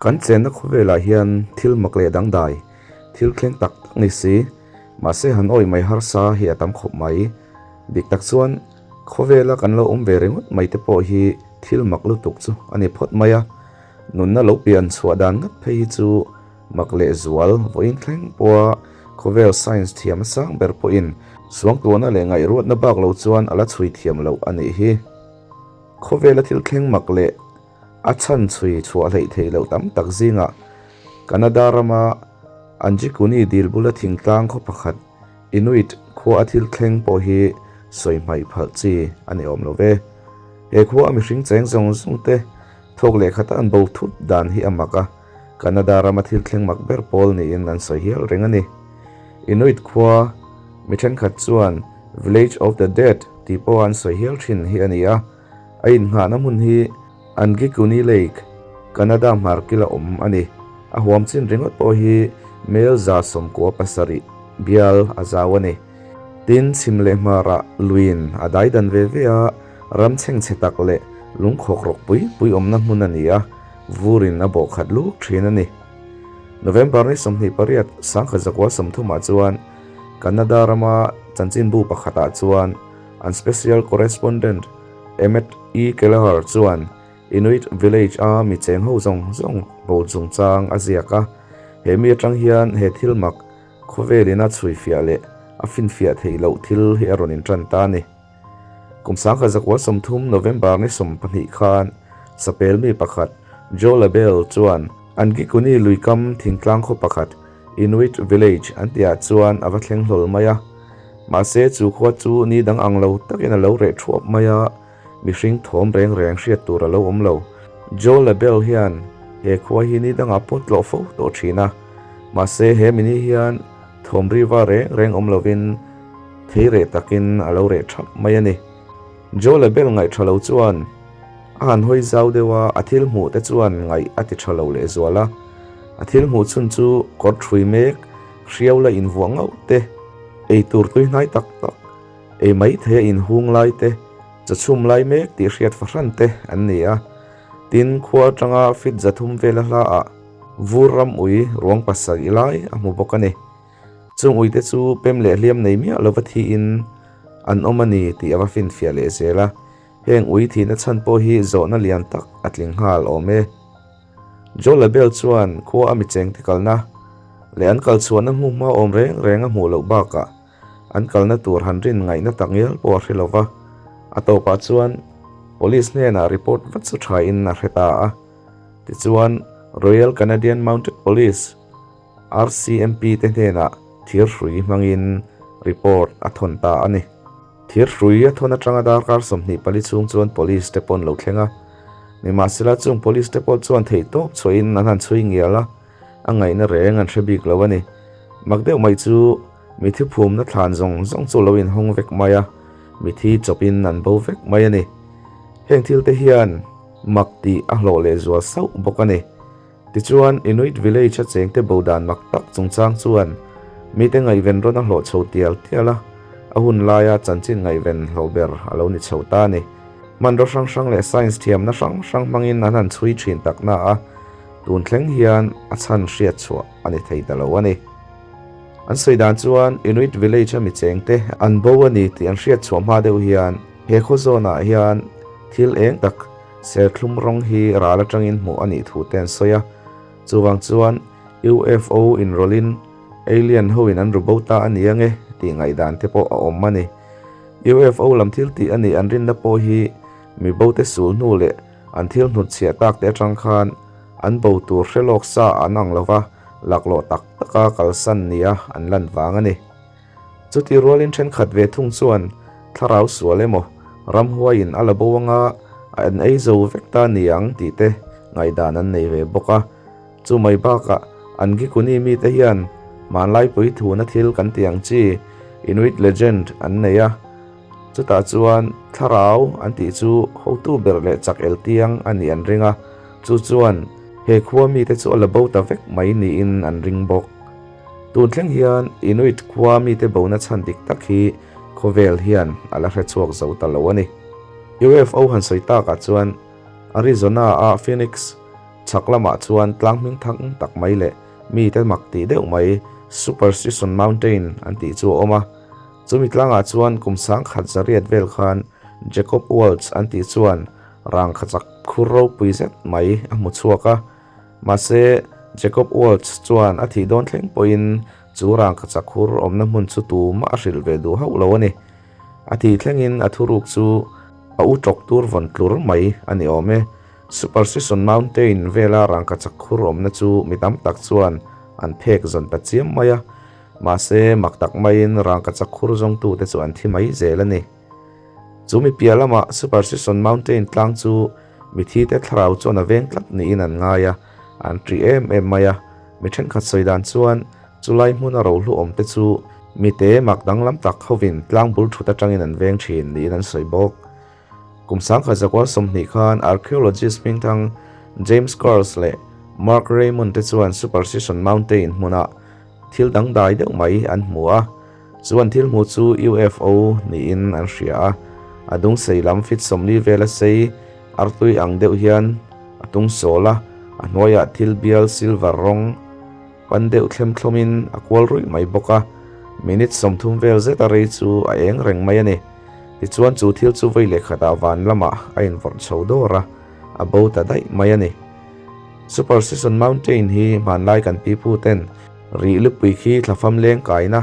Kan chenna khawvelah hian thil mak leh dangdai, thil thleng tak tak ni si, mahse han awih mai harsa hi a tam khawp mai. Dik tak chuan khawvela kan lo awm ve ringawt mai te pawh hi thil mak lutuk chu a ni phawt mai a, nunna lo pian chhuah dan ngat phei hi chu mak leh zual vawiin thleng pawha khawvel science thiam a sang ber pawhin suangtuahna leh ngaihruatna bak lo chuan a la chhui thiam loh a nih hi. Khawvela thil thleng mak leh a chhan chhui chhuah hleih theih loh tam tak zingah Canada rama Anjikuni dil bula thingtlang khaw pakhat Inuit khua a thil thleng pawh hi sawi hmaih phalh chi a ni awm lo ve. He khua a mihring cheng zawng zawng te thawk leh khata an bo thut dan hi a mak a, Canada rama thil thleng mak ber pawl niin an sawi hial reng a ni. Inuit khua mi thenkhat chuan Village of the Dead tih pawha an sawi hial thin hi a ni a, a innghahna hmun hi Angikuni Lake, Canada hmar kila awm a ni. A huam chin ringawt pawh hi mel 197 bial a zau a ni. Tin, chhim leh hmarah luiin a dai dan ve ve a, ram chhengchhe tak leh lungkhawk rawk pui pui awmna hmun a ni a, vurin a bawh khat luk thin a ni. November ni 28, 1930 ah chuan Canada rama chanchinbu pakhatah chuan an special correspondent Emmett E. Kelleher chuan Inuit village a mi cheng ho zawng zawng bo chungchang a ziak a, he mi atang hian he thil mak khawvelin a chhuifiah leh a finfiah theih loh thil hi a rawn intan ta a ni. Kum 1930 November ni 12 khan sapel mi pakhat Joe LaBelle chuan Angikuni luikam thingtlang khaw pakhat Inuit village an tihah chuan a va thleng hlawl mai a. Mahse chu khua chu ni dang ang lo takin a lo reh thuap mai a, mihring thawm reng reng hriat tur a lo awm lo. Joe LaBelle hian he khua hi ni dangah pawh tlawh fo tawh thin a, mahse he mini hian thawm riva reng reng awm lovin thei reh takin a lo reh thap mai a ni. Joe LaBelle ngaih tha lo chuan a han hawi zau deuh a, a thil hmuh te chuan ngaih a ti tha lo lehzual a. A thil hmuh chhun chu kawr thui mek, hriau la invuah ngauh te, ei tur tui hnai tak tak, ei mai thei a inhung lai te, chaw chhum lai mek tih hriat fahran te an ni a. Tin, khua atanga fit 300 vela hla ah vur ram ui ruang pasarih lai a hmu bawk a ni. Chung ui te chu pem leh hliam nei miah lova thiin an awm a ni tih a va finfiah leh zel a. Heng ui thihna chhan pawh hi zawhna lian tak a tling nghal awm e. Joe LaBelle chuan khua a mi chengte kalna leh an kal chhuahna hmuh hma awm reng reng a hmuh loh bakah an kalna tur han rin ngaihna tak ngial pawh a hre lo va, a tawpah chuan Police hnenah report vat chu thain a hre ta a. Tichuan, Royal Canadian Mounted Police, RCMP, te hnenah thirhrui hmangin report a thawn ta a ni. Thirhrui a thawn atanga darkar 24 chhung chuan Police te pawh an lo thleng a. Nimahsela chung Police te pawh chuan theihtawp chhuahin an han chhui ngial a, a ngaihna reng an hre bik lo a ni. Mak deuh mai chu mithi phumna thlan zawng zawng chu lo inhawng vek mai a, mithi chawpin an bo vek mai a ni. Heng thil te hian mak tih a hlawh leh zual sauh bawk a ni. Tichuan, Inuit village a chengte bo dan mak tak chungchang chuan mite ngaihven rawn a hlawh chho tial tial a, a hun laia chanchin ngaihven hlawh ber a lo ni chho ta a ni. Hmanraw hrang hrang leh science thiamna hrang hrang hmangin an han chhui thin tak na a, tun thleng hian a chhan hriat chhuah a ni thei ta lo a ni. An sawi dan chuan Inuit village a mi chengte an bo a ni tih an hriat chhuah hma deuh hian he khaw zawnah hian thil eng tak Serthlum rawng hi ral atangin hmuh a nih thu te an sawi a, chuvang chuan UFO inrawlhin alien hoin an ru bo ta a ni ange tih ngaihdan te pawh a awm a ni. UFO lam thil tih a nih an rinna pawh hi mi bote sul hnu leh an thil hnutchhiah tak te atang khan an bo tur hre lawk sa an ang lova laklawh tak taka kalsan nia an lan vang a ni. Chutih rualin thenkhat ve thung chuan thlarau sual emaw ramhuaiin a la bo anga an ei zo vek ta ni ang tih te ngaihdan an nei ve bawk a. Chu mai bakah an Gikuni mite hian hmanlaipui thuna thil kan tih ang chi Inuit legend an nei a. Chutah chuan thlarau an tih chu hotu ber leh chak el tiang a nih an ring a, chu chuan he khua mite chu a la bo ta vek mai niin an ring bawk. Tun thleng hian Inuit khua mite bona chhan dik tak hi khawvel hian a la hre chhuak zo ta lo a ni. UFO han sawi takah chuan Arizona-a Phoenix, Chhak lamah chuan tlang hming thang tak mai leh mite mak tih deuh mai Superstition Mountain an tih chu a awm a. Chumi tlangah chuan kum sangkhat zariat vel khan Jacob Waltz an tih chuan rangkachak khur ropui zet mai a hmu chhuak a. Mahse, Jacob Waltz chuan a thih dawn thleng pawhin chu rangkachak khur awmna hmun chu tumah a hrilh ve duh hauh lo a ni. A thih thlengin a thuruk chu a u tawk tur vawn tlur mai a ni awm e. Superstition Mountain vela rangkachak khur awmna chu mi tam tak chuan an phek zawn ta chiam mai a. Mahse, mak tak maiin rangkachak khur zawngtute chu an thi mai zel a ni. Chu mi piah lamah Superstition Mountain tlang chu mithite thlarau chuan a veng tlat niin an ngai a, an ṭih em em mai a. Mi ṭhenkhat sawi dan chuan chulai hmuna rohlu awmte chu mite mak danglam tak hovin tlang bul ṭhut aṭangin an veng ṭhin niin an sawi bawk. Kum sangkhat zakua 20 khan archaeologist hmingthang James Curls leh Mark Raymond te chuan Superstition Mountain hmunah thil dangdai deuh mai an hmu a, chu an thil hmuh chu UFO niin an hria a. A dung sei lam feet 40 vela sei artui ang deuh hian a tung sawl a, a hnuaiah thil bial silver rawng pan deuh thlem thlawmin a kual ruih mai bawk a, minute 30 vel zeta rei chu a eng reng mai a ni. Tichuan chu thil chu vawi leh khatah van lamah a invawrh chho dawr a, a bo ta daih mai a ni. Superstition Mountain hi hmanlai kan pipu ten rih lupui khi thlafam leng kaina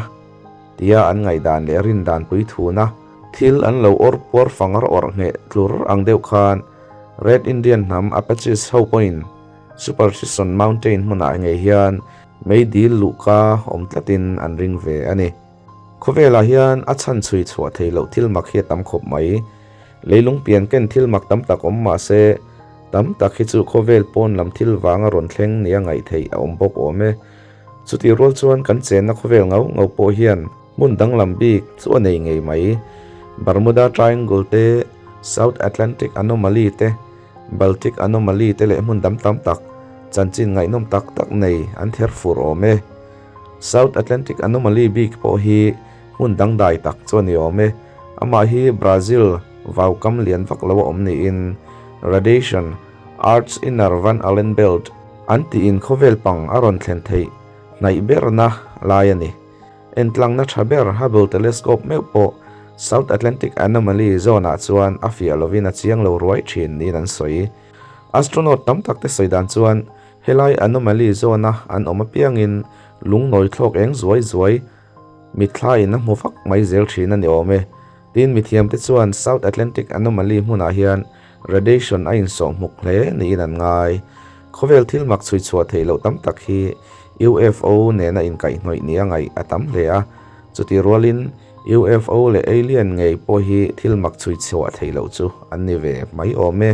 tia an ngaihdan leh rindan pui thuna thil an lo awr puar fang ar awrh ngheh tlur ang deuh khan Red Indian hnam Apaches ho pawhin Superstition Mountain hmunah ngei hian meidil luhka awm tlatin an ring ve a ni. Khawvelah hian a chhan chhui chhuah theih loh thil mak hi a tam khawp mai. Leilung pian ken thil mak tam tak awm mah se, tam tak hi chu khawvel pawn lam thil vanga rawn thleng nia ngaih theih a awm bawk awm e. Chutih rual chuan kan chenna khawvel ngau ngau pawh hian hmun danglam bik chu a nei ngei mai. Bermuda Triangle te, South Atlantic Anomaly te, Baltic Anomaly te leh hmun dam tam tak chanchin ngaihnawm tak tak nei an ther fur awm e. South Atlantic Anomaly bik pawh hi hmun dangdai tak chu a ni awm e. Amah hi Brazil vaukam lian vak lo a awm niin Radiation, Earth's Inner Van Allen Belt an tiin khawvel pang a rawn thlen theih hnaih berna lai a ni. Entlangna tha ber Hubble Telescope meuh pawh South Atlantic Anomaly zone-ah chuan a fiah lovin a chiang lo ruai thin niin an sawi. Astronaut tam tak te sawi dan chuan Helai anomaly zawna an awm apiangin lungnawi thlawk eng zuai zuai mitthla in a hmu vak mai zel thin a ni awm e. Tin, mithiamte chuan South Atlantic Anomaly hmunah hian radiation a insawh hmuk hle niin an ngai. Khawvel thil mak chhui chhuah theih loh tam tak hi UFO nena inkaihhnawih nia ngaih a tam hle a. Chutih rualin UFO leh alien ngei pawh hi thil mak chhui chhuah theih loh chu an ni ve mai awm e.